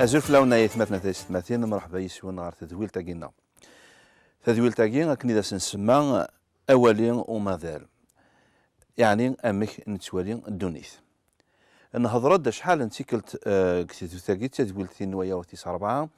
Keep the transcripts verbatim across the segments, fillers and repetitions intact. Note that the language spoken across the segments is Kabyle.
Azul fell-awen ay atmaten a taysetmatin, mreḥba yis-wen ɣer tedwilt-agi-nneɣ. Tadwilt-agi, akken i d as-nsemma, awali umaḍal, yeɛni amek nettwali ddunit. Nhedṛ-d acḥal n tikkelt, eh, deg tedwilt-agi, d tadwilt tin n wayaḍ tis ṛebɛa,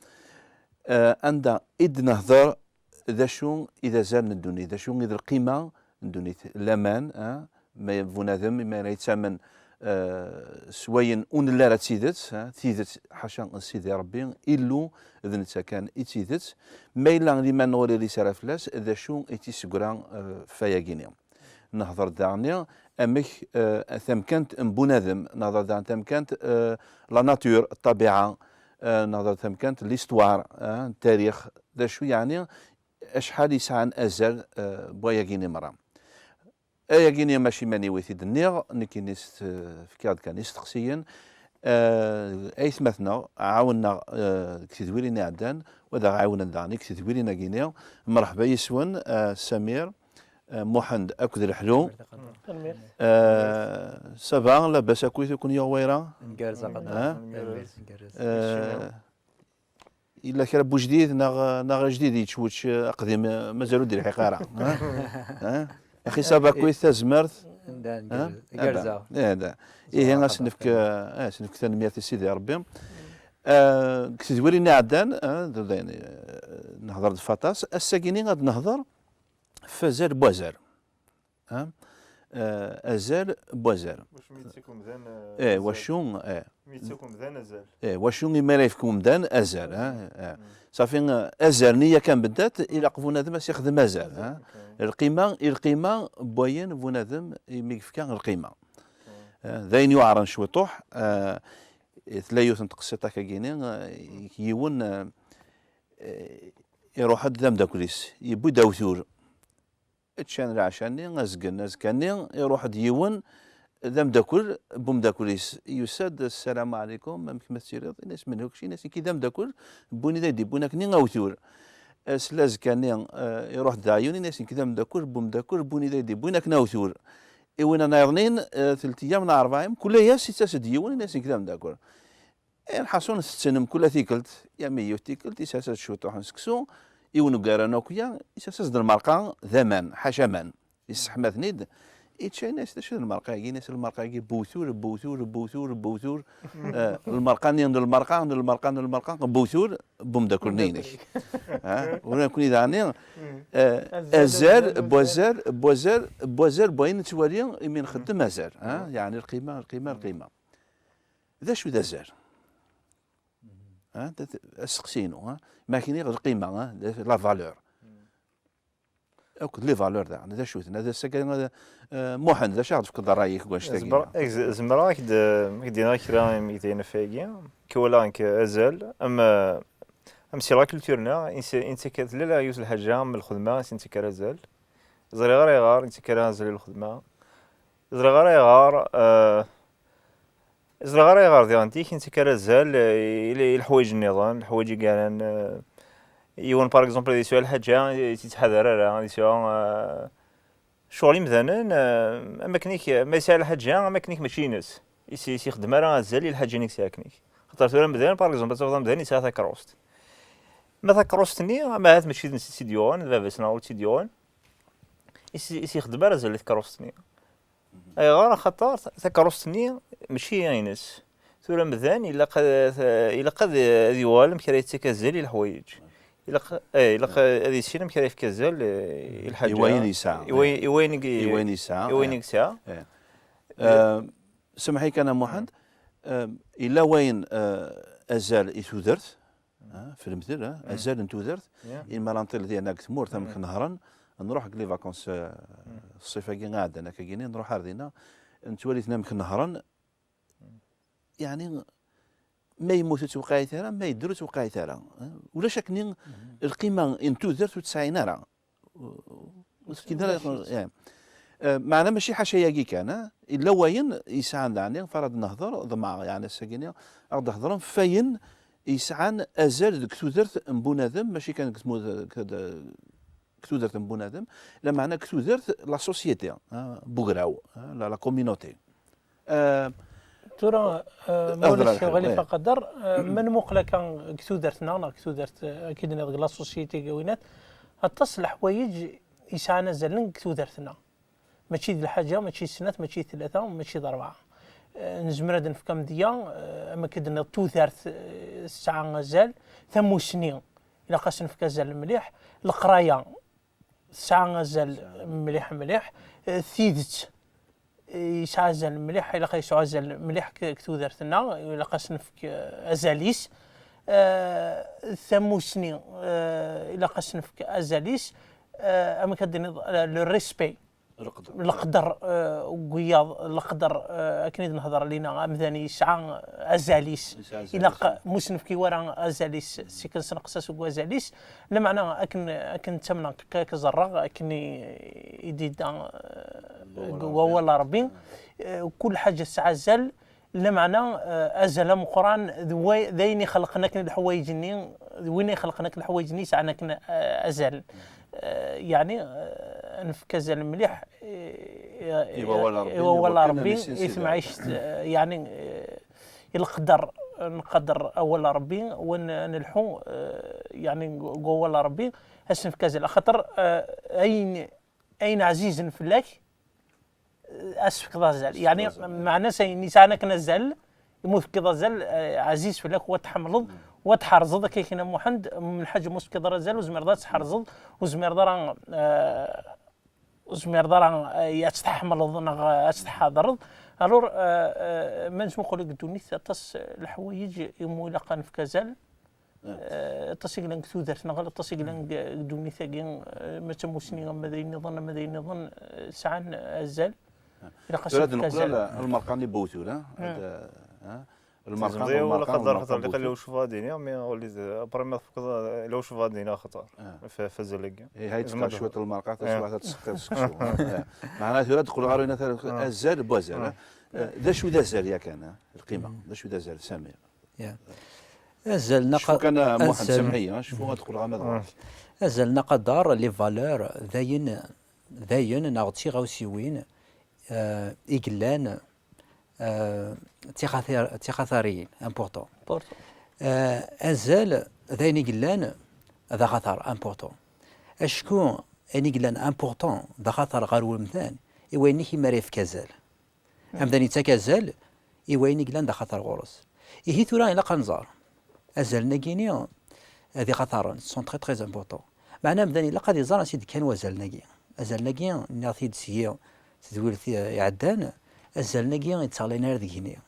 eh, anda i d-nehdeṛ d acu i d azal n ddunit, d acu i d lqima n ddunit, laman, ah, ma bunadem, ma ara yettamen, eh, s wayen ur nelli ara d tidet, ah, tidet ḥaca n Sidi Ṛebbi, Illu, d netta kan i d tidet. Ma yella liman ur iris ara fell-as, d acu i tt-iseggra, eh, f ayagi-nni? Nehḍer-d daɣen amek, eh, tamkant n bunadem, nehḍer daɣen tamkant, eh, la nature, ṭṭabiɛa, eh, nehḍer tamkant l'histoire, eh, tarix, d acu yeɛni, acḥal yesɛan azal, eh, n wayagi-nni merra. Ayagi-nni mačči iman-iw i t-id-nniɣ, nekkini s-, fkiɣ-d kan isteqsiyen. Eh, aytmaten-nneɣ ɛawnen-aɣ, eh, deg tedwilin iɛeddan, wa d aɣ-ɛawnen daɣen deg tedwilin-agi-nni. Mreḥba yis-wen, eh, Samir, eh, Muḥend akked Leḥlu. Tanemmirt. Eh, ça va, labas akkit, i ken-yuɣ wayra? Ngerrez a Qader. Eh? Tanemmirt, ngerrez. Eh, yella kra n wejdid neɣ, neɣ ajdid yettwečč, eh, aqdim, eh, mazal ur d-ilḥiq ara, eh? Eh? Axi ça va akkit, tazmert. Da, eh? Ngerrez, gerrzeɣ. Eh, da. Ihi, ça va, a s-nefk, eh, a s-nefk tanemmirt i Sidi Ṛebbi. Eh, deg tedwilin iɛeddan, eh, d, d, eh, nehḍer-d f aṭas. Ass-agi-nni ad nehḍer f azal n wazal. Ha? Eh, azal n wazal. Wacu mi yettak umdan, eh, eh, azal? Wacu, eh. Mi yettak umdan azal. Eh, wacu imi ara yefk umdan azal, ha? Eh. Safi, eh, azal-nni yakan beddat, ilaq bunadem a s-ixdem azal, ha? Ok. Lqima, i lqima n wayen bunadem imi yefka lqima. Ok. Eh, d ayen yuɛren cwiṭuḥ, eh, tella yiwet n tqessiṭ akka-gini, eh, yiwen, eh, eh, iruḥ-d d ameddakel-is, yewwi-d awtul. Ččan leɛca-nni, azgen, azekka-nni, iruḥ-d yiwen d ameddakel n umeddakel-is. Yusa-d, "Ssalamu ɛlikum, amek ma tettiliḍ?" Ini-as, "Menhu kečč?" Ini-as, "Nekki d ameddakel n win i d ay-d-iwwin akkenni awtul." Sla azekka-nni, eh, iruḥ-d daɣ yiwen, ini-as, "Nekki d ameddakel n umeddakel n win i d ay-d-iwwin akken awtul." I win nniḍnin, eh, telt iyam neɣ rebɛ iyam, kul ass ittas-d yiwen, ini-as, "Nekki d ameddakel." Eh, lḥaṣun, tetten mkul tikkelt, yami yiwet tikkelt, isers-as cwiṭuḥ n seksu, i uneggaran akya, isers-as-d lmerqa d aman, ḥaca aman. Isseḥma-ten-id, ičča, ini-as, "D acu d lmerqa-agi?" Ini-as, "Lmerqa-agi n wewtul, n wewtul, n wewtul, n wewtul." Eh, lmerqa-nni n lmerqa, n lmerqa, n lmerqa, n wewtul, n umeddakel-nni-inek. Ha? Ula d nekkni daɣen, eh, azal, azal, n wazal, n wazal, n wazal, n wayen nettwali imi nxeddem azal. Ha? Yeɛni lqima, lqima, lqima. D acu d azal? Ha? D, d, asteqsi-inu, ha? Ma k-iniɣ lqima, ha? D, la valeur. Akked les valeurs daɣen, d acu-ten? Ad as-, eh, Muḥend, d acu ad tefkeḍ ṛṛay-ik deg wannect-agi? Zemreɣ, eh, z-, zemreɣ ad k-d-, ad k-d-iniɣ kra imegdayen ɣef wagi. Kwalaɣ nekk azal, am, eh, am si la culture-nneɣ, insi, insi ka tella yiwet lḥaǧa, am lxedma, insi ka azal. Ẓriɣ ara ayɣer insi ka azal i lxedma. Ẓriɣ ara ayɣer, eh, Ẓriɣ ara ayɣer diɣen zik i nettak ara azal, eh, i, i leḥwayeǧ nniḍen, leḥwayeǧ i yeɛnan, eh, yiwen, par exemple, ad yesɛu lḥaǧa, eh, ur yettḥadar ara, ad yesɛu, eh, ccɣel imdanen, eh, am akken ik-, ma yesɛa lḥaǧa, am akken ik mačči ines. I s-, i s-ixdem ara azal i lḥaǧa-nni i yesɛa akken ik. Xaṭer tura amdan, par exemple, ad tafeḍ amdan yesɛa takeṛṛust. Ma takeṛṛust-nni, ama ahat mačči d netta i tt-id-yuɣen, d baba-s neɣ ur tt-id-yuɣen, i s-, i s-ixdem ara azal i tkeṛṛust-nni. Ayɣer? Axaṭer takeṛṛust-nni mačči ines. Tura amdan ilaq ad, ilaq ad, ad yuɣal amek ara yettak azal i leḥwayeǧ. Ilaq, eh, ilaq ad yissin amek ara yefk azal, eh, i lḥaǧa. I wayen yesɛa. I way-, i wayen i, i wayen yesɛa, i wayen i yesɛa. Eh. Eh, semmeḥ-iyi kan a Muḥend, eh, yella wayen, eh, azal i tudert, ah, f lemtel, ah, azal n tudert, i lmara nṭil diɣen deg tmurt, amek nehṛen, nruḥ deg les vacances, eh, ṣṣif-agi iɛeddan akkagini, nruḥ ar dinna, nettwali-ten amek nehṛen, yeɛni, ma yemmut ur ttewqaɛit ara, ma yedder ur ttewqaɛit ara, eh, ulac akkenni lqima n tudert ur tt-sɛin ara. Ur tefkin ara, eh. Eh, meɛna mačči ḥaca-yagi kan, eh? Yella wayen yesɛan, daɣen, f ara d-nehder, ḍemɛeɣ, yeɛni, ass-agi-nni, ad ɣ-d-hedren f wayen yesɛan azal deg tudert n bunadem, mačči kan deg tmud-, deg, deg tudert n bunadem, lameɛna deg tudert, la société, eh, n ugraw, eh, la, la communauté. Eh, Tura, eh, Hḍer mulac ɣer lḥiḍ, Xalifa Qader, eh, ma nmuqel akka deg tudert-nneɣ, neɣ deg tudert, eh, akka i d-tenniḍ, deg la société, deg winat, aṭas n leḥwayeǧ yesɛan azalen deg tudert-nneɣ. Mačči d lḥaǧa, mačči d snat, mačči d tlata, mačči d rebɛa. Eh, nezmer ad nefk amedya, eh, am akka d-tenniḍ, tudert, eh, tesɛa azal, tamusni, ilaq ad s-nefk azal mliḥ, leqraya, tesɛa azal mliḥ, mliḥ. Eh, tidet, eh, yesɛa azal mliḥ, ilaq ad yesɛu azal mliḥ deg, deg tudert-nneɣ, ilaq ad s-nefk, eh, azal-is. Eh, tamusni, eh, ilaq ad s-nefk azal-is. Eh, amek ad d-tiniḍ, eh, le respect. Leqder. Leqder, eh, n wiyaḍ, leqder, eh, akken i d-nehder lina, amdan yesɛa azal-is. Yesɛa azal-is. Ilaq, ma ur s-nefki wara azal-is, sikken sneqs-as deg wazal-is. Lameɛna akken, akken ttamneɣ, k-, k-, ẓerreɣ, akken i, i d-idda, eh, deg wawal n Ṛebbi. Eh, kul ḥaǧa tesɛa azal, lameɛna, eh, azal ameqqran d wa-, d ayen ixelqen akken leḥwayeǧ-nni, d win ixelqen akken leḥwayeǧ-nni yesɛan akken, eh, azal. Eh, yeɛni, eh, ad nefk azal mliḥ, eh, i wawal n Ṛebbi, i wawal n Ṛebbi, i temɛict, eh, yeɛni, eh, i leqder, nqader awal n Ṛebbi, wa n-, nelḥu, eh, yeɛni deg wawal n Ṛebbi, ad s-nefk azal. Axaṭer, eh, ayen, ayen ɛzizen fell-ak, eh, ad s-tefkeḍ azal. Yeɛni, meɛna-s ayen yesɛan akken azal, imi ur tefkiḍ azal, eh, ɛziz fell-ak, wa tḥemmleḍ, wa tḥerzeḍ, akka i k-yenna Muḥend, mm, lḥaǧa ma ur s-tefkiḍ ara azal, ur tezmireḍ ad tḥerzeḍ, ur tezmireḍ ara, eh, ur tezmireḍ ara, eh, ad tt-tḥemmleḍ neɣ, eh, ad tt-tḥadreḍ. Alors, eh, eh, ma nettmuqul deg ddunit, aṭas, eh, leḥwayeǧ imu ilaq ad nefk azal. Eh, aṭas i yellan deg tudert, neɣ aṭas i yellan deg, deg ddunit-agi, eh, ma d tamusni, ama d ayen nniḍen, ama d ayen nniḍen, eh, sɛan azal. Ilaq ad s-nefk azal. Tura ad neqqel ɣer lmerqa-nni n wawtul, ha? Ad, ha? Lmerqa, lmerqa, lmerqa, xaṭer, xaṭer, lmerqa n wawtul. Ila ucef ad iniɣ, mais ur li-, après ma tfekkeḍ, ila ucef ad iniɣ, xaṭer. F-, f azal-agi. Eh, hay tefka cwiṭ n lmerqa, taswiɛt ad tseqqiḍ seksu. Meɛna tura ad teqqel ɣer winna, azal n wazal, ha? Eh, d acu d azal yakan, ha? Lqima, d acu d azal, Sami? Ya. Azal neɣ... Cfu kan, a Muḥend, azal, samḥ-iyi, cfu ad qqleɣ ama d ɣur-k. Azal neɣ aqader, les valeurs, d ayen, d ayen neɣ d tiɣawsiwin, eh, i yellan, eh, d tixatar-, d tixatariyin, important. Important. Eh, azal d ayen i yellan d axatar, important. Acku ayen i yellan important d axatar ɣer umdan, i wayen-nni i m ara yefk azal. Amdan yettak azal i wayen i yellan d axatar ɣur-s. Ihi tura ilaq ad nẓer azalen-agi-ni, d ixataren, sont très, très importants. Meɛna amdan ilaq ad iẓer ansi d-kkan wazalen-agi. Azalen-agi, nniɣ-t-id seg tedwilt i-, iɛeddan, azalen-agi ur tteɣlin ara deg-ni.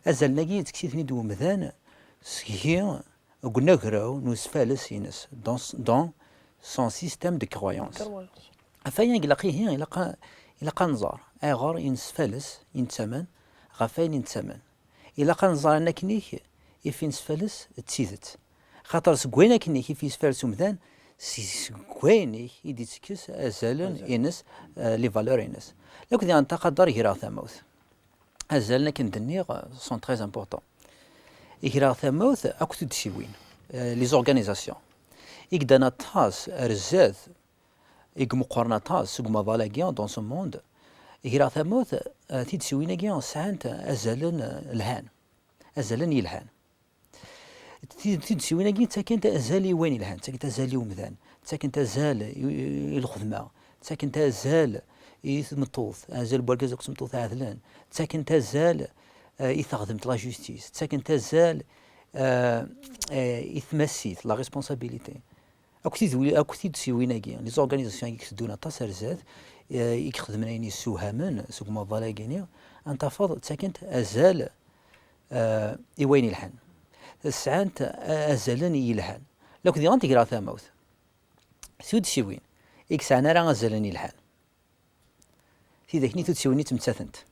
Azalen-agi yettekkes-iten-id umdan seg deg unagraw n usfales-ines, dans, dans son système de croyance. Croyance. Ɣef wayen ilaq ihi, ilaq a, ilaq ad nẓer ayɣer i nesfales, i nettamen, ɣef wayen i nettamen. Ilaq ad nẓer ayen akken-ik ifi nesfales d tidet. Xaṭer seg wayen akken-ik ifi yesfales umdan, seg, seg wayen-ik i d-ittekkes azalen-ines, eh, les valeurs-ines. Lakk diɣen taqader greɣ tamawt. Azalen akken d-nniɣ, sont très importants. I greɣ tamawt akked tuddsiwin, eh, les organisations. I yeddan aṭas ar zdat, i imeqqren aṭas seg umaḍal-agi, dans ce monde. I greɣ tamawt, eh, tiddsiwin-agi sɛant azalen, eh, lhan. Azalen yelhan. Tid-, tiddsiwin-agi ttakent azal i wayen yelhan, ttakent azal i umdan, ttakent azal i, i, i lxedma, ttakent azal i tmeṭṭut, azal n wergaz akked tmeṭṭut ɛedlen, ttakent azal, eh, i teɣdemt, la justice, ttakent azal, eh, eh, i tmasit, la responsabilité. Akk tidwi-, akk tiddsiwin-agi, les organisations-agi i iteddun aṭas ar zdat, eh, i ixedmen ayen yessewhamen seg umaḍal-agi-ni, ad tafeḍ ttakent azal eh, i wayen yelhan. Sɛant, eh, azalen yelhan. Lakk diɣen tegreɣ tamawt. Tuddsiwin i yesɛan ara azalen yelhan. Tidak-nni tuddsiwin-nni ttmettatent.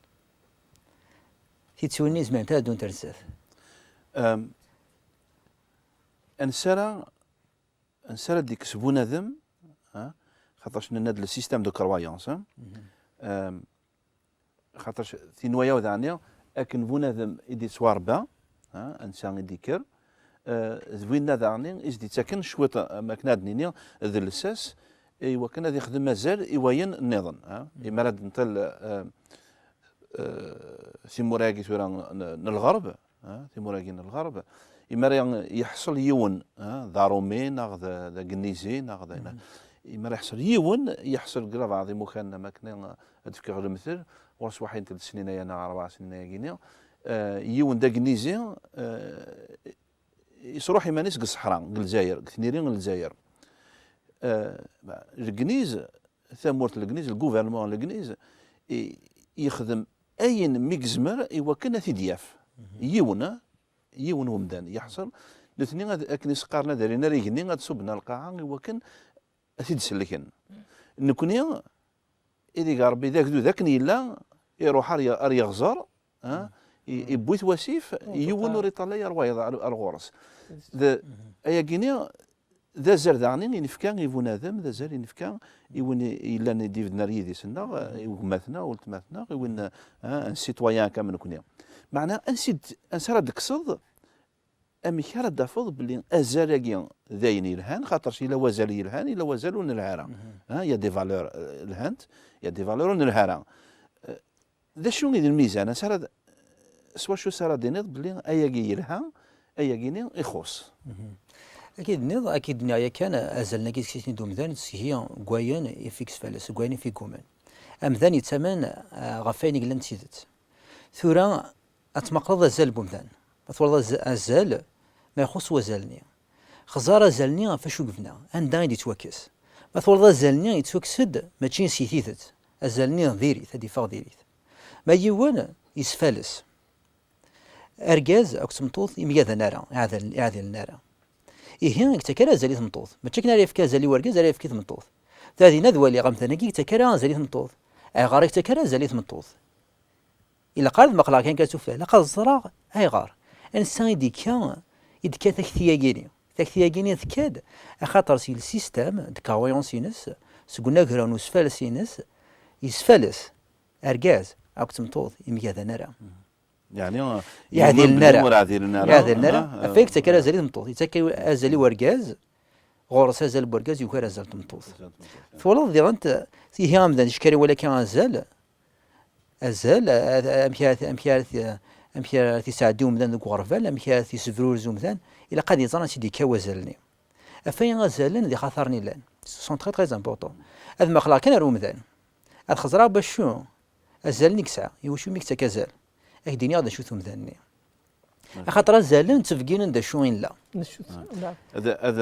Tiddsiwin-nni zemrent ad ddunt ar zdat. Em, ansi ara, ansi ara d-ikkes bunadem, ha? Xaṭer nenna-d le système de croyance, ha? Em, Xaṭer tinwa-yaw daɣni, akken bunadem i d-yettwarebba, ha, ansa i d-yekker, eh, d winna daɣni i s-d-yettaken cwiṭ, am akken ad d-nini, d llsas, i wakken ad ixdem azal i wayen nniḍen, ha. Imi ara d-nṭel, eh, eh, timura-agi tura n, n lɣerb, ah, timura-agi n lɣerb, imi ara yeḥṣel yiwen, ah, d aṛumi neɣ d, d agnizi neɣ d, imi ara yeḥṣel yiwen, yeḥṣel deg labaɛḍ imukan am akken ad d-fkeɣ lemtel, ɣur-s waḥid n telt snin aya neɣ rebɛa snin ayagi-ni, eh, yiwen d agnizi, eh, yesruḥ iman-is deg ṣṣeḥra, deg Lezzayer, deg tniri n Lezzayer. Eh, Legniz, tamurt n Legniz, le gouvernement n Legniz, i, yexdem ayen mi yezmer i wakken ad t-id-yaf. Yiwen, eh, yiwen wemdan yeḥṣel, nutni ad, akken i s-qqaren ad rrin ar igenni, ad ṣubben ar lqaɛa i wakken ad t-id-sellken. Nekni, ideg Ṛebbi d agdud akken yella, iruḥ ar ye-, ar yeɣẓer, ha? I-, iwwi-t wasif, yiwen ur iṭalay ar wayeḍ, ar, ar ɣur-s. D, ayagini, d azal daɣen i nefka i bunadem, d azal i nefka i win i, yellan i d-ibedden ar yidis-nneɣ, i gma-tneɣ, weltma-tneɣ, i win, ha, un citoyen akka am nekni. Meɛna, ansi d-, ansi ara d-tekkseḍ amek ara d-tafeḍ belli azal-agi d ayen yelhan, xaṭer yella wazal yelhan, yella wazal ur nelha ara. Ha, il y a des valeurs, euh, lhant, il y a des valeurs ur nelha ara. Euh, d acu i d lmizan? Ansa ara d-, s wacu s ara d-tiniḍ belli ayagi yelha, ayagi-ni ixuṣ? Akka i d-tenniḍ, akka i d-nniɣ yakan, azalen-agi deg-s i ten-id umdan, seg-i n wayen i fik fell-as, seg wayen i fik gumen. Amdan yettamen, ah, ɣef wayen i yellan d tidet. Tura, ad tmaqleḍ azal n umdan. Ma twalaḍ az-, azal, ma ixuṣ wazal-nni. Xẓer azal-nni ɣef wacu yebna, anda i d-yettwakkes. Ma twalaḍ azal-nni yettwakkes-d, mačči si tidet. Azal-nni diri-t, ad d-iffeɣ diri-t. Ma yiwen, yesfales. Argaz akked tmeṭṭut imgadan ara, iɛdalen, iɛdilen ara. Ihi, yettak ara azal i tmeṭṭut. Mačči akken ara yefk azal i urgaz, ara yefk i tmeṭṭut. Tura dinna ad waliɣ amdan-agi yettak ara azal i tmeṭṭut. Ayɣer i yettak ara azal i tmeṭṭut? Ilaq ara ad maqleɣ kan kan sufella, ilaq ad ẓreɣ ayɣer. Ansa i d-ikka, i d-tekka takti-agi-ni? Takti-agi-ni tekka-d, axaṭer si le système de croyance-ines, seg unagraw n usfales-ines, yesfales argaz akked tmeṭṭut imgadan ara. Yeɛni, iɛdilen ara. Ur ɛdilen ara. Iɛdilen ara. Ah, ah. Ɣef waya yettak ara azal i tmeṭṭut, yettak azal i urgaz, ɣur-s azal n urgaz yugar azal n tmeṭṭut. Azal n tmeṭṭut, ah. Twalaḍ diɣen, ihi amdan icekker i wala kan azal, azal, a-, a-, amek ara t-, amek ara t-, amek ara t-isɛeddi umdan deg uɣerbal, amek ara t-isbrurez umdan, ilaq ad iẓer ansi d-yekka wazal-nni. Ɣef waya azalen d ixataren i llan. Ce sont très, très importants. Ad maqleɣ kan ar umdan. Ad xeẓreɣ bacu azal-nni yesɛa, i wacu mi yettak azal. Ad k-d-iniɣ d acu-t umdan-nni. Axaṭer azalen ttbeggilen d acu i nella. D acu-t, naɛam. Ad, ad,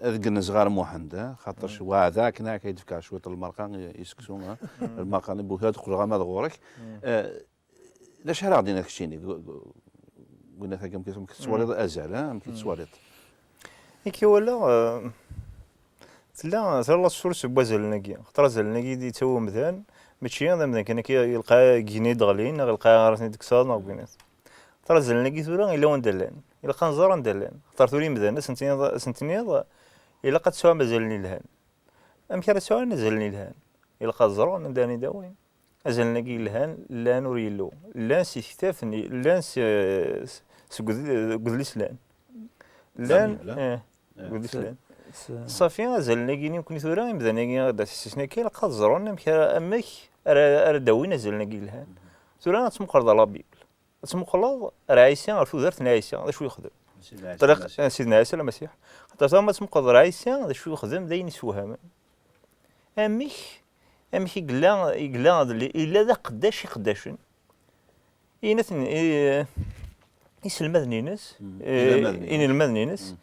ad gneẓ ɣer Muḥend, eh? Xaṭer wa d akken akka i d-fkeɣ cwiṭ n lmerqa i, i seksu, eh? Lmerqa-nni, bu ad qqleɣ ama d ɣur-k. Eh, d acu ara ɣ-d-tiniḍ keččini? Gu-, gu-, gu-, gu-, amek i tettwaliḍ azal, eh? Amek i tettwaliḍ? Nekk walaɣ, eh, tella, tella la source n wazalen-agi. Xaṭer azalen-agi i d-yettawi umdan, mačči d amdan kan akka yelqa igenni d-ɣlin, neɣ yelqa ara ten-id-tekkseḍ, neɣ win. Xaṭer azalen-agi tura yella wanda llan. Ilaq ad nẓer anda llan. Xaṭer tura imdanen, ad sen-tiniḍ, ad sen-tiniḍ, ilaq ad tesɛum azalen yelhan. Amek ara sɛun azalen yelhan? Ilaq ad ẓrun anda ara d-awin. Azalen-agi yelhan, llan ur yellu. Llan si tektabt-nni, llan si, seg ud-, deg udlis llan. Llan, eh, deg udlis llan. Ṣafi, azalen-agi nekni tura, imdanen-agi ad d-asisisnen akka, ilaq ad ẓrun amek ara, amek ara, ara d-awin azalen-agi yelhan. Tura ad tmuqleḍ ɣer la Bible. Ad tmuqleḍ ɣer Ɛisa, ɣer tudert n Ɛisa, d acu yexdem? Sidna Ɛisa Lmasiḥ. Eh, Sidna Ɛisa Lmasiḥ. Xaṭer tura ma tmuqleḍ ɣer Ɛisa, d acu yexdem, d ayen isewhamen. Amek, amek i yella, i yella d li-, yella d aqeddac iqeddacen. Yenna-ten, i, iselmaden-ines, eh, inelmaden-ines.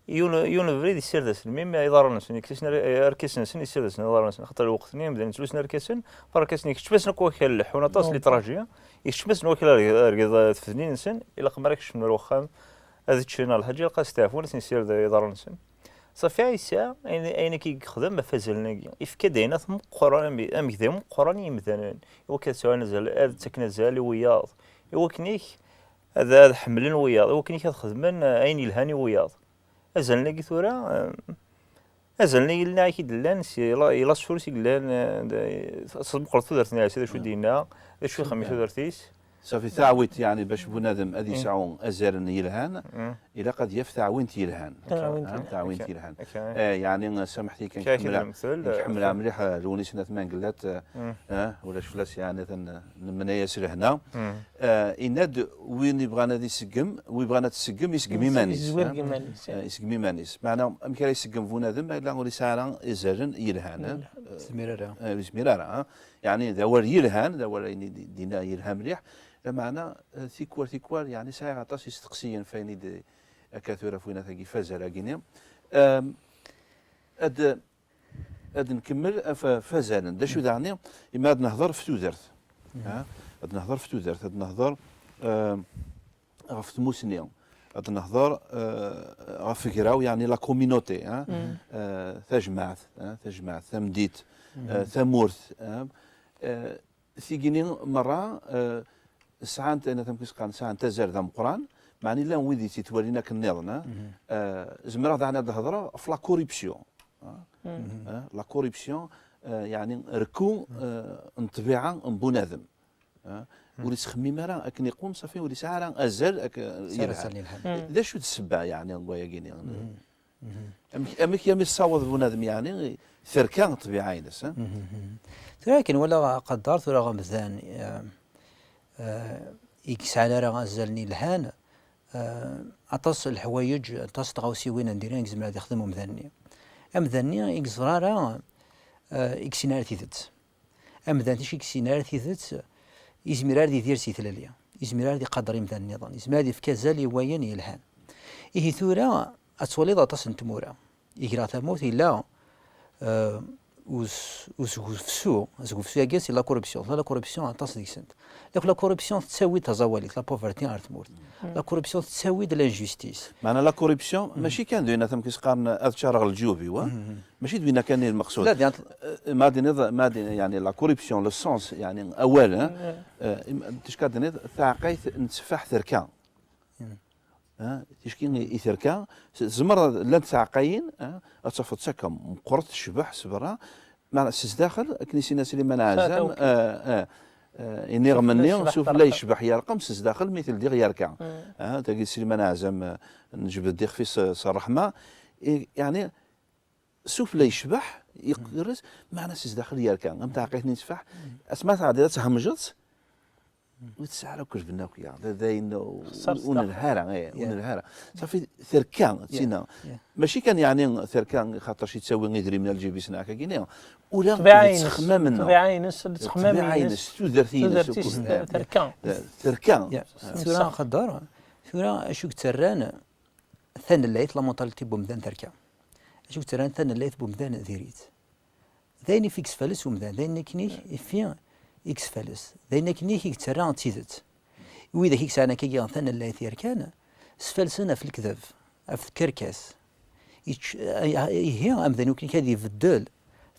Yiwen, yiwen ubrid yessired-asen, mi, mi iḍarren-nsen, yekkes-asen ar-, arkasen-nsen, yessired-asen iḍarren-nsen. Xaṭer lweqt-nni, imdanen ttlusen arkasen, ɣef arkasen, ikeččem-asen akk wakal, leḥḥun aṭas, les trajets, ikeččem-asen wakal ar, ar, ar tfednin-nsen, ilaq mi ara kecmen ar wexxam, ad ččen ar lḥaǧa, ilaq ad steɛfun, ad sen-yessired iḍarren-nsen. Ṣafi, Ɛisa, ayen, ayen akka i yexdem ɣef azalen-agi, ifka-d ayen meqqren, am-, amegday meqqren i yimdanen, i wakken ad sɛun azal, ad ttaken azal i wiyaḍ, i wakken-ik ad, ad ḥemmlen wiyaḍ, i wakken-ik ad xedmen, eh, ayen yelhan i wiyaḍ. Azalen-agi tura, eh, azalen-agi llan, i d-llan, si la, i la source i yellan, eh, d-, s-, meqqret tudert n Ɛisa, d acu i d-yenna, d acu i ixemmem tudert-is. Safi, taɛwit, yeɛni, bac bunadem ad yesɛu azalen yelhan, ilaq ad yaf taɛwint yelhan. Taɛwint yelhan. Taɛwint yelhan. Eh, yeɛni, eh, samaḥt-iyi kan, kemmleɣ mliḥ, eh, Lewnis n At Mengellat, eh, eh, ulac fell-as, yeɛni, nemmenna-yas lehna. Eh, yenna-d, win yebɣan ad iseggem, win yebɣan ad tseggem, iseggem iman-is, iseggem iman-is. Eh, iseggem iman-is. Meɛna, amek ara iseggem bunadem ma yella ur yesɛi ara izerren yelhan, eh? Ur yezmir ara. Eh, ur yezmir ara, eh? Yeɛni, d awal yelhan, d awal ayen i d-, d-yenna yelha mliḥ. Lameɛna, eh, tikwal, tikwal, yeɛni, sɛiɣ aṭas isteqsiyen f ayen i d-, akka tura f winat-agi f azal-agi-ni. Em, ad, ad nkemmel af, f azalen. D acu daɣen, imi ad nehḍer f tudert. Ha? Ad nehḍer f tudert, ad nehḍer, em, ɣef tmusni, ad nehḍer, eh, ɣef ugraw, yeɛni la communauté, ha? Eh, tajmaɛt, ha? Tajmaɛt, tamdint, eh, tamurt, ha? Eh, tigini merra, eh, sɛant, ayen amek i s-qqaren, sɛant azal d ameqqran, meɛna llan wid i tt-ittwalin akken nniḍen, eh? Eh, zemreɣ daɣen ad d-hedreɣ ɣef la corruption, eh? Eh, la corruption, eh, yeɛni rekku, eh, n ṭṭbiɛa n bunadem. Ah, ur yettxemmim ara akken iqwem, ṣafi ur yesɛi ara azal ak-, yelhan. D acu d ssebba, yeɛni, n wayagi-nni? Amek, amek yami tessaweḍ bunadem, yeɛni, terka ṭṭbiɛa-ines, ah? Tura akken walaɣ aqader, tura amdan, eh, eh, i yesɛan ara azalen yelhan, eh, aṭas n leḥwayeǧ, aṭas n tɣawsiwin n diri i yezmer ad ixdem umdan-nni. Amdan-nni i yeẓra ara, eh, i yessin ara tidet. Amdan ticki ur yessin ara tidet, yezmir ara ad idir si tlelli, yezmir ara ad iqader imdanen nniḍen, yezmir ad ifk azal i wayen yelhan. Ihi tura ad twaliḍ aṭas n tmura. Igra tamurt yella, eh, us-, usgufsu, asgufsu-agi si la corruption. La, la corruption aṭas deg-sent. Yak la corruption tettawi-d taẓawalit, la pauvreté ar tmurt. La corruption tettawi-d l'injustice. Meɛna la corruption, mačči kan d winna amek i s-qqaren ad ččareɣ leǧyub-iw, ah? Mačči d winna kan i lmeqsud. La, d yan-, eh, ma d-tiniḍ, ma d-, yeɛni, la corruption, le sens, yeɛni, awal, eh? Eh, im-, ticki ad d-tiniḍ, taɛeqqayt n tteffaḥ terka. Eh, ticki i, i terka, s-, tzemreḍ, llant taɛeqqayin, eh, ad tafeḍ d takka meqqret, tecbeḥ s berra, meɛna s zdaxel, akken i s-yenna Sliman Ɛazam, eh, eh, eh, iniɣem-nni, sufella yecbeḥ yerqem, s zdaxel mi teldiɣ yerka. Ah, tagi d Sliman Ɛazam, eh, neǧbed-d ixef-is, eh, s ṛṛeḥma. I, yeɛni, sufella yecbeḥ, yeqres, meɛna s zdaxel yerka. Am taɛeqqayt-nni n tteffaḥ, asma tɛeddiḍ ad themjeḍ-tt, ur tesɛi ara akk lbenna akk, ya. D, d ayen ur, ur nelha ara, eh, ur nelha ara. Ṣafi, terka, tina. Mačči kan, yeɛni, terka xaṭer i ttawi idrimen ar lǧib-is neɣ akka-gini. Ula d ttxemmamen, ṭṭbiɛa-ines, ṭṭbiɛa-ines, tudert-ines, tudert-is, terka. Terka. Tura, axaṭer, tura acu yettarran tanellayt, la mentalité n umdan terka. Acu yettarran tanellayt n umdan diri-tt? D ayen ifi yesfales umdan, d ayen akken-ik ifi yesfales, d ayen akken-ik i yettarra d tidet. Widak i yesɛan akkagi tanellayt yerkan, sfalsen ɣef lekdeb, ɣef tkerkas. Ihi amdan akken ad ibeddel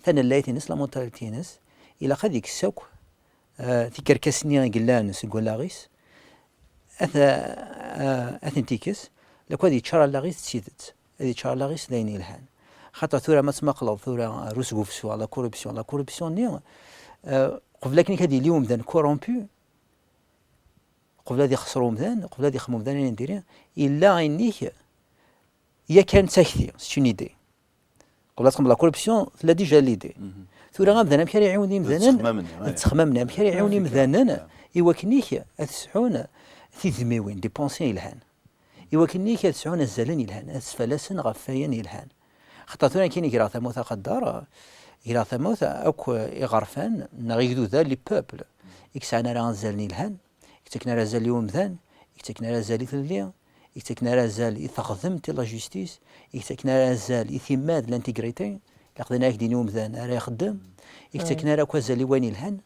tanellayt-ines, la mentalité-ines, ilaq ad ikkes akk, eh, tikerkas-nni i yellan seg wallaɣ-is, ad, eh, ad tent-ikkes, lakk ad yeččar allaɣ-is d tidet, ad yeččar allaɣ-is d ayen yelhan. Xaṭer tura ma tmaqleḍ tura ar usgufsu, la corruption, la corruption-nni, eh, qbel akken ad yili umdan corrompu, qbel ad ixṣer umdan, qbel ad ixdem umdan ayen diri, yella ayen-ik yakan d takti, c'est une idée. Qbel ad txedmeḍ la corruption, tella déjà l'idée. Tura amdan amek ara iɛiwen imdanen? D ttexmam-nni, amek ara iɛiwen imdanen i wakken-ik ad sɛun tidmiwin, des pensées yelhan. I wakken-ik ad sɛun azalen yelhan, ad sfalasen ɣef wayen yelhan. Xaṭer tura nekkini greɣ tamawt axaṭer, greɣ tamawt akk iɣerfan neɣ igduda, les peuples, i yesɛan ara azalen yelhan, i yettaken ara azal i umdan, i yettaken ara azal i tlelli, i yettaken ara azal i teɣdemt, i la justice, i yettaken ara azal i timmad, l'intégrité, ilaq d ayen ara ak-d-yini umdan ara ixeddem, i yettaken ara akk azal i wayen yelhan,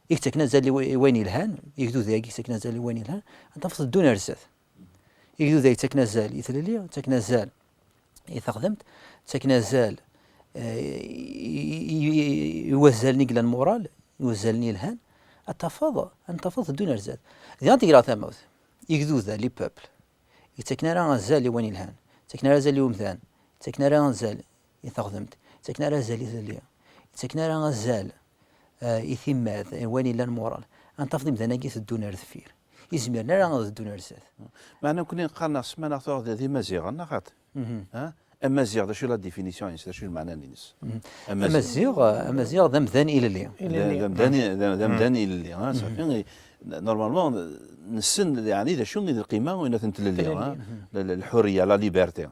i yettaken azal i wa-, i wayen yelhan, igdud-agi yettaken azal i wayen yelhan, ad tafeḍ teddun ar zdat. Igdud-agi yettaken azal i tlelli, yettaken azal i teɣdemt, yettaken azal, eh, i, i, i, i wazzalen i yellan moral, i wazzalen yelhan, ad tafeḍ, ad tafeḍ teddun ar zdat. Diɣen tegreɣ tamawt. Igduda, les peuples, yettaken ara azal i wayen yelhan, yettaken ara azal i umdan, yettaken ara azal i teɣdemt, yettaken ara azal i tlelli, yettaken ara azal, eh, i timmad, i wayen yellan moral. Ad tafeḍ imdanen-agi teddun ar deffir. izmiren ara ad ddun ar zdat. Meɛna nekkni qqaren-aɣ ssmana tuɣ d d imaziɣen, neɣ xaṭi? Ha? Amaziɣ, d acu la définition-ines, d acu lmeɛna-ines? Amaziɣ, amaziɣ d amdan ilelli. D d amdan i- d d amdan ilelli, ha, safi. Normalement, nessen, yeɛni, d acu i d lqima n tlelli, ha? L- l- lḥuriya, la liberté.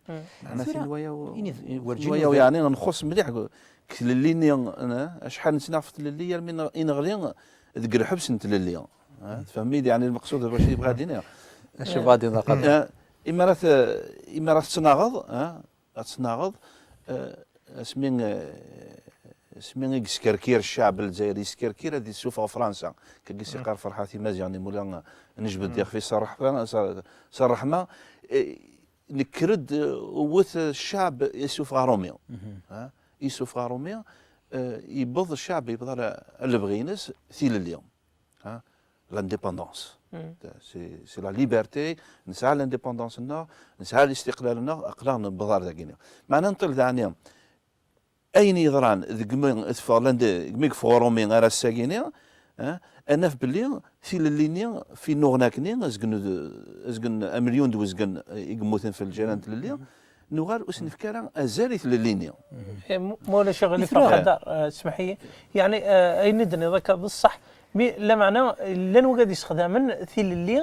Meɛna tin wayaw, ini d- werǧin wayaw, uẓir- yeɛni, nxuṣ mliḥ deg tlelli-nni, ha? Acḥal nettnaɣ ɣef tlelli armi n- i neɣli deg lḥebs n tlelli. Ha? Tfehmem-iyi-d, yeɛni, lmeqsud d wacu yebɣa ad d-iniɣ? Acu bɣa ad d-iniɣ, Qader? Eh, imi ara t- imi ara tettnaɣeḍ, eh, ad tettnaɣeḍ, eh, asmi, eh, asmi i yeskerkir ccɛeb n Lezzayer, yeskerkir ad isuffeɣ Fransa. Kagi s-iqqar Ferḥat Imaziɣen, imula, eh, nejbed ixef-is s ṛṛeḥma, s ṛṛeḥma, eh, nekker-d, eh, wwet ccɛeb isuffeɣ Ṛumi. Ha? Isuffeɣ Ṛumi, eh, yewweḍ ccɛeb, yewweḍ ar, ar lebɣi-ines, tilelli. Ha? L'indépendance. C'est c'est la liberté, nesɛa l'indépendance-nneɣ, nesɛa listiqlal-nneɣ, aql-aɣ newweḍ ar dagini. Meɛna nṭil daɛni, ayen yeḍran deg mi teffeɣ l'indé-, deg mi yeffeɣ Uṛumi ar ass-agini, ha? Ad naf belli tilelli-nni, fi nnuɣna-kni, azgen d- azgen amelyun d wezgen i yemmuten f lǧiran n tlelli, nuɣal ur s-nefki ara azal i tlelli-nni. Eh, m- ma ulac aɣilif a Qader, eh, smeḥ-iyi. Yeɛni, eh, ayen i d-tenniḍ akka d ṣṣeḥ, mi lameɛna llan wigad yessexdamen tilelli,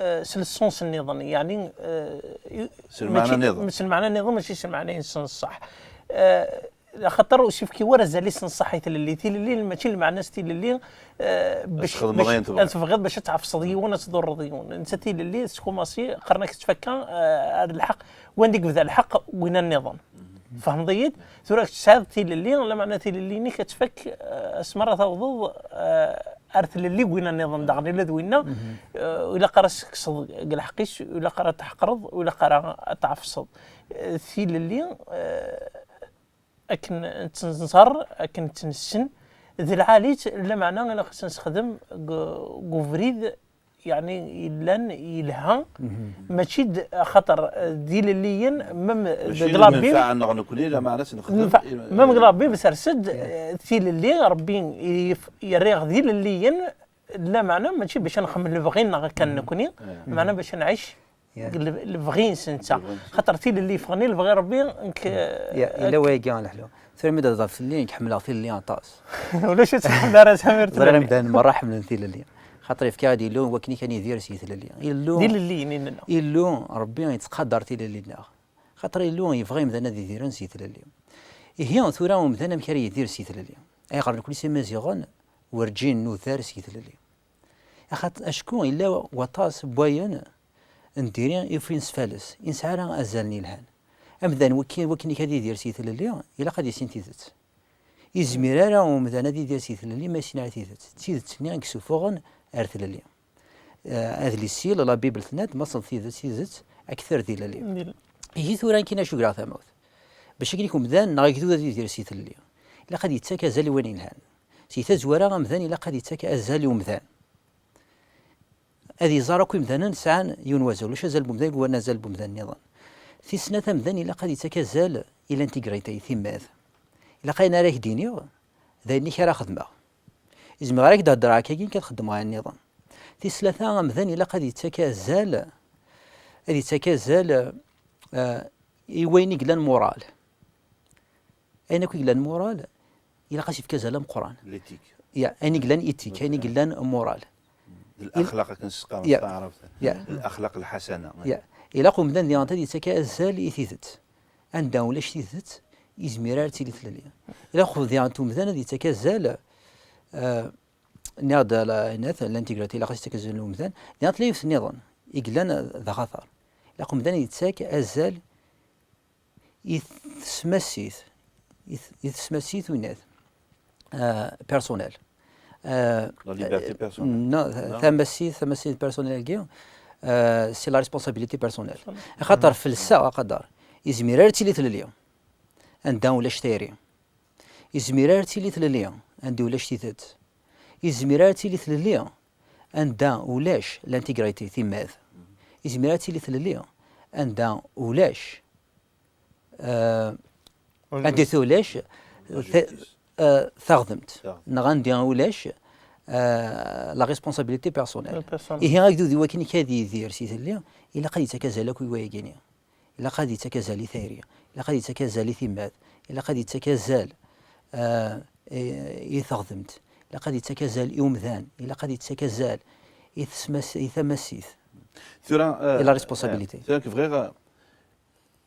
eh, s lsens nniḍen, yeɛni, eh, i- S lmeɛna mačči- nniḍen. S lmeɛna nniḍen, mačči s lmeɛna-ines n ṣṣeḥ. Eh, Axaṭer ur s-yefki wara azal-is n ṣṣeḥ i tlelli. Tilelli mačči lmeɛna-s tilelli, eh, bac- txedmeḍ bac- ayen tebɣiḍ. ad tebɣiḍ bac ad tɛefseḍ yiwen, ad tḍurreḍ yiwen. Netta tilelli tettkumaṣi, qqaren-ak tfakka, eh, ar lḥeqq. Wanda i yebda lḥeqq, winna nniḍen. Tfehmeḍ-iyi-d? Tura kečč tesɛiḍ tilelli, lameɛna tilelli-inek ad tfak, eh, asmi ara tawḍeḍ, eh, ar tlelli n winna nniḍen daɣen, ila d winna, eh, ilaq ara s-tekkseḍ deg lḥeqq-is, ilaq ara tḥeqreḍ, ilaq ara ad tɛefseḍ. Eh, tilelli, eh, akken tt-nẓer, akken tt-nessen, d lɛali-tt, lameɛna ilaq ad tt-nessexdem deg deg ubrid, yeɛni, yellan yelha, mačči d axaṭer d ilelliyen, même Mačči deg d Rabbi, lmenfaɛa-nneɣ nekkni, lameɛna ad tt-nexdem. même deg Rabbi, bsers-d, eh, tilelli, Rebbi yif- yerra-yaɣ d ilelliyen, lameɛna mačči bac ad nxemmem lebɣi-nneɣ kan nekkni, lameɛna bac ad nɛic Yeah. deg le- lebɣi-nsen netta. Xaṭer tilelli yeffɣen i lebɣi Rebbi, nekk, Ya, yella wayagi a leḥlu. Tura mi d-hḍer fell-i, nekk ḥemmleɣ tilelli aṭas. Ulac ur tt-tḥemmel ara Samir Ẓriɣ tilelli. Imdanen merra ḥemmlen tilelli. Xaṭer yefka-aɣ-d Illu wakken i kan yidir si tlelli. Illu, D ilelliyen i nella. Illu, Rebbi yettqadar tilelli-nneɣ. Xaṭer Illu yebɣa imdanen ad idiren si tlelli. Ihi, tura umdan amek ara yidir si tlelli? Ayɣer nekkni s Imaziɣen werǧin nuder si tlelli? Axaṭ-, acku yella waṭas n wayen n diri i ufin s fales, i nesɛa ara azalen yelhan. Amdan wakken, wakken ad yidir si tlelli, ilaq ad yissin tidet. Izmir ara umdan ad yidir si tlelli ma yessin ara tidet. D tidet-nni i yessufuɣen ar tlelli. Eh, adlis-il, la Bible tenna-d, ma tessneḍ tidet, tidet ad k-terr d ilelli. Ihi tura nekkini acu greɣ tamawt? Bac akken umdan neɣ agdud ad yidir si tlelli, ilaq ad yettak azal i wayen yelhan. Si tazwara, amdan ilaq ad yettak azal i umdan. Ad iẓer akk imdanen sɛan yiwen wazal, ulac azal n umdan deg wannay azal n umdan nniḍen. Tis snat, amdan ilaq ad yettak azal i l'intégrité, i timmad. Ilaq ayen ara ak-d-iniɣ, d ayen-ik ara xedmeɣ. Izmiɣ ara ak-d-heddreɣ akkagi, nekk ad xeddmeɣ ayen nniḍen. Tis tlata, amdan ilaq ad yettak azal, ad yettak azal, eh, i wayen i yellan moral. Ayen akk i yellan moral, ilaq ad s-yefk azal ameqqran. L'éthique. Ya, ayen i yellan éthique, ayen i yellan moral. D laxlaq akken s-qqaren s Ya. taɛrabt. Ya. Laxlaq lḥasana. Ya. Ilaq umdan diɣen ad yettak azal i tidet. Anda ulac tidet, izmir ara tili tlelli. Ilaq diɣen umdan ad yettak azal, eh, nniɣ-d la, inat, l'intégrité, ilaq ad yettak azal i umdan. Diɣen tella yiwet nniḍen, i yellan d axatar. Ilaq umdan ad yettak azal i tesmasit, i t-, i tesmasit winat, eh, personnel. Eh, La liberté personnelle. Non, tamassit, tamassit personnel-agi, eh, c'est la responsabilité personnelle. Axaṭer felseɣ, a Qader, izmir ara tili tlelli anda ulac tayri. Izmir ara tili tlelli anda ulac tidet. Izmir ara tili tlelli anda ulac l'intégrité, timmad. Izmir ara tili tlelli anda ulac, eh, anda ulac ta-, eh, taɣdemt, Taɣdemt. neɣ anda ulac, euh, la responsabilité personnelle. Ihi agdud i wakken ad yidir si telli, ilaq ad yettak azal akk i wayagini. Ilaq ad yettak azal i tayri, ilaq ad yettak azal i timmad, ilaq ad yettak azal, euh, i, i teɣdemt, ilaq ad yettak azal i umdan, ilaq ad yettak azal i tesmas-, i tamasit. Tura, euh, la responsabilité. Tura bɣiɣ, euh,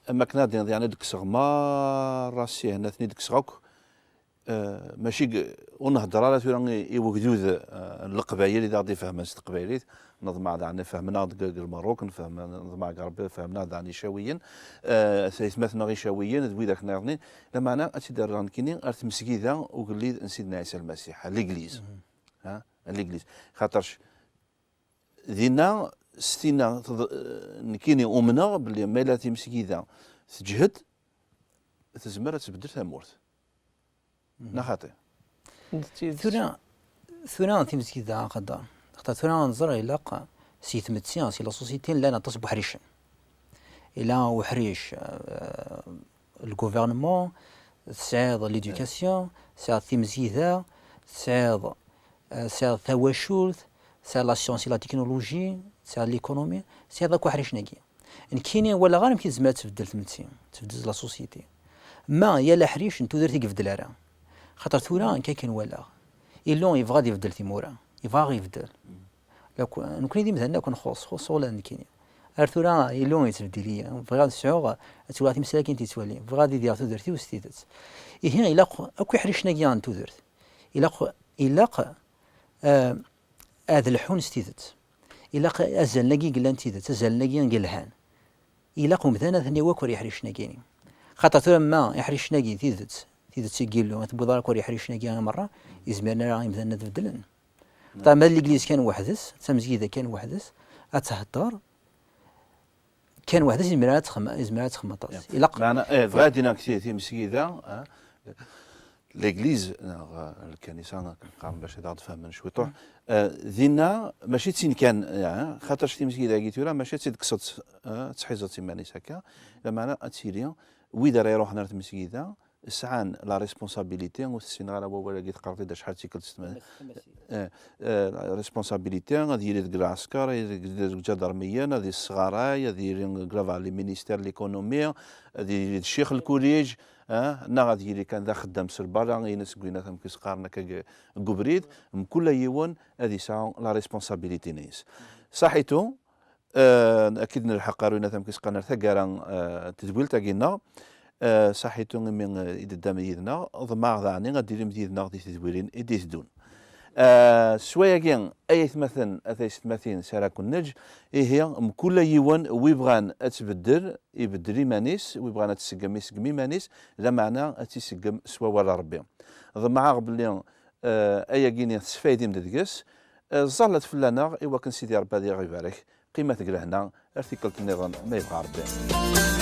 am akken ad d-tiniḍ, yeɛni, ad d-kkseɣ merra ssihna-ten-id, kkseɣ akk. Eh, mačči g-, ur nhedder ara tura i, i wegdud, eh, n Leqbayel i d aɣ-d-ifehmen s teqbaylit. Neḍmeɛ daɣen ifehmen-aɣ-d g, g Lmerruk, nfehm, neḍmeɛ g Rebbi ifehmen-aɣ-d daɣen Icawiyen, eh, s aytmaten-nneɣ Icawiyen d widak nniḍen. Lameɛna ad tt-id-rreɣ nekkini ar tmesgida ugellid n Sidna Ɛisa Lmasiḥ, l'église. Ha? L'église. Xaṭerc dinna, s tinna, teḍ-, eh, nekkini umneɣ belli ma yella timesgida teǧhed, tezmer ad tbeddel tamurt. Neɣ xaṭi? D tidet. Tura, tura timezgida aqader. Xaṭer tura neẓra ilaq si tmetti, si la société llan aṭas n weḥricen. Ila uḥric, euh, le gouvernement, tesɛiḍ l'éducation, tesɛiḍ timezgida, tesɛiḍ, euh, tesɛiḍ tawacult, tesɛiḍ la science et la technologie, tesɛiḍ l'économie, tesɛiḍ akk aḥricen-agi. Nekkini walaɣ ara amek i tezmer ad tbeddel tmetti, tbeddel la société. Ma yal aḥric n tudert i ibeddel ara. Xaṭer tura nekk akken walaɣ. Illu yebɣa ad ibeddel timura, yebɣa ad ɣ-ibeddel. Lak-, nekkni d imdanen akk nxuṣ, xuṣṣ ula d nekkini. Ar tura Illu yettbeddil-iyi, bɣiɣ ad sɛuɣ, ad ttwaliɣ timsal akken i tt-yettwali, bɣiɣ ad idiɣ tudert-iw s tidet. Ihi ilaq akk iḥricen-agi n tudert. Ilaq, ilaq, eh, ad lḥun s tidet. Ilaq azalen-agi yellan d tidet, azalen-agi yelhan. Ilaq umdan ad ten-yawi akk ar iḥricen-agi-ni. Xaṭer tura ma iḥricen-agi tidet, tidet i yillu, ad tewwiḍ ara akk ar iḥricen-agi merra, izmiren ara imdanen ad beddlen. Xaṭer ma d legliz kan weḥd-s, d tamezgida kan weḥd-s, ad tehder kan weḥd-s, izmer ad texm-, izmer ad texmeḍ aṭas. Ilaq. Meɛna, eh, bɣiɣ ad d-iniɣ deg ti-, timesgida, eh, L'église, neɣ, eh, lkanisa, qqaren bac ad aɣ-d-fehmen cwiṭuḥ. Eh, dinna, mačči d tin kan, eh, xaṭerc timezgida-agi tura, mačči ad tt-id-tekkseḍ, eh, ad tḥizeḍ iman-is akka, lameɛna ad tili, wid ara iruḥen ar tmesgida, sɛan la responsabilité, ur tessineɣ ara wawal-agi, teqqareḍ-id acḥal d tikkelt s tma-, eh, eh, la responsabilité, ad yili deg lɛesker, ad yili deg, deg lǧadarmiyen, ad yesɣaray, ad yili deg les ministères de l'économie, ad yili d ccix lkuliǧ, eh, neɣ ad yili kan d axeddam s lbarra, ayen seg winna amek i s-qqaren akka deg, deg ubrid, mkul yiwen ad yesɛu la responsabilité-nnes. Saḥitu, eh, akkid nelḥeq ar winna amek i s-qqaren ar taggara, eh, n tedwilt-agi-nneɣ, eh, saḥitu imi, eh, i d-teddam yid-neɣ, ḍemɛeɣ daɣen ad d-tilim yid-neɣ di tedwilin i d-iteddun. Eh, s wayagi, ay aytmaten, a taysetmatin, s ara ken-neǧǧ, ihi, mkul yiwen wi bɣan ad tbeddel, ibeddel iman-is, wi bɣan ad tseggem, iseggem iman-is, lameɛna ad tt-iseggem s wawal n Rebbi. Ḍemɛeɣ belli, eh, ayagi-nni tesfaydim-d deg-s, eh, ẓẓallet fell-aneɣ i wakken Sidi Rebbi ad aɣ-ibarek. Qqimet deg lehna, ar tikkelt nniḍen, ma yebɣa Rebbi.